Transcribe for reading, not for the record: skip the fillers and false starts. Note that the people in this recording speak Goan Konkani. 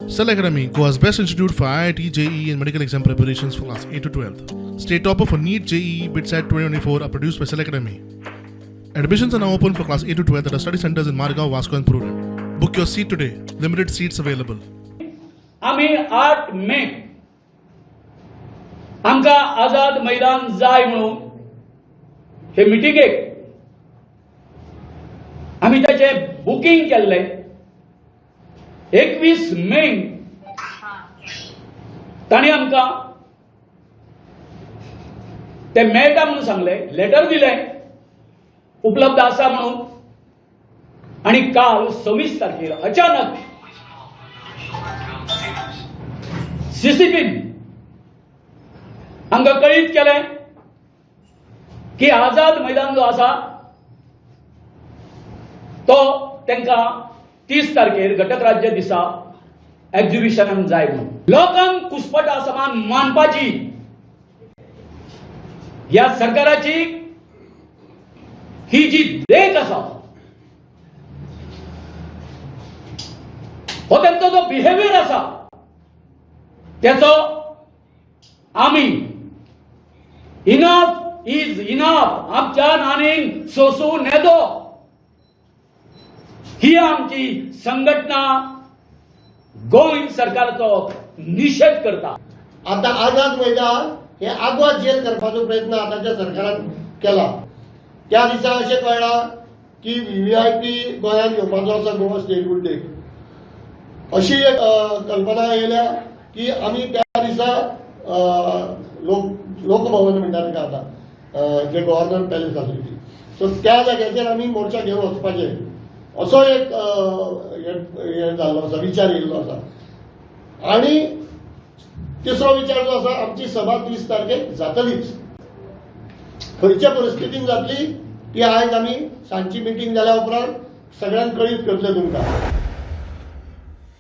Cell Academy, Goa's best institute for IIT, JEE, and medical exam preparations for class 8 to 12. State topper for NEET, JEE, BITSAT 2024 are produced by Cell Academy. Admissions are now open for class 8 to 12 at our study centers in Margao, Vasco, and Prudent. Book your seat today. Limited seats available. आमी 8 मे आमकां आझाद मैदान जाय म्हणून हे मिटिंगेक आमी ताचें बुकींग केल्लें. 21 मे तांणी आमकां ते मेळटा म्हणून सांगलें, लेटर दिलें उपलब्ध आसा म्हणून. आनी काल 26 तारखेर अचानक सीसीपीन आमकां कळीत केलें की आझाद मैदान जो आसा तो तांकां 30 तारखेर घटक राज्य दिसा एक्झिबिशनाक जाय म्हणून. लोकांक कुस्पटा समान मानपाची ह्या सरकाराची ही जी देख आसा, हो तेंचो जो बिहेवियर आसा त्याचो आमी इनफ is enough, आमच्यान आनीक सोसूं नेदो. ही आमची संघटना गोंय सरकाराचो निशेध करता. आता आझाद मैदान हे आगवाद जेल करपाचो प्रयत्न आतांच्या सरकारान केला. त्या दिसा अशें कळ्ळां की व्हीव्हीआयपी गोंयांत येवपाचो आसा, गोवा स्टेटहूड डे. अशी एक कल्पना येयल्या की आमी त्या दिसा लोकभवन म्हणटा ताका आतां, जे गव्हर्नर पॅलेस आसली ती, सो त्या जाग्याचेर आमी मोर्चा घेवन वचपाचें असो एक हे जाल्लो आसा, विचार येयल्लो आसा. आनी तिसरो विचार जो आसा, आमची सभा 30 तारखेक जातलीच, खंयच्या परिस्थितीन जातली ती आयज आमी सांजची मिटींग जाल्या उपरांत सगळ्यांक कळीत करतले तुमकां.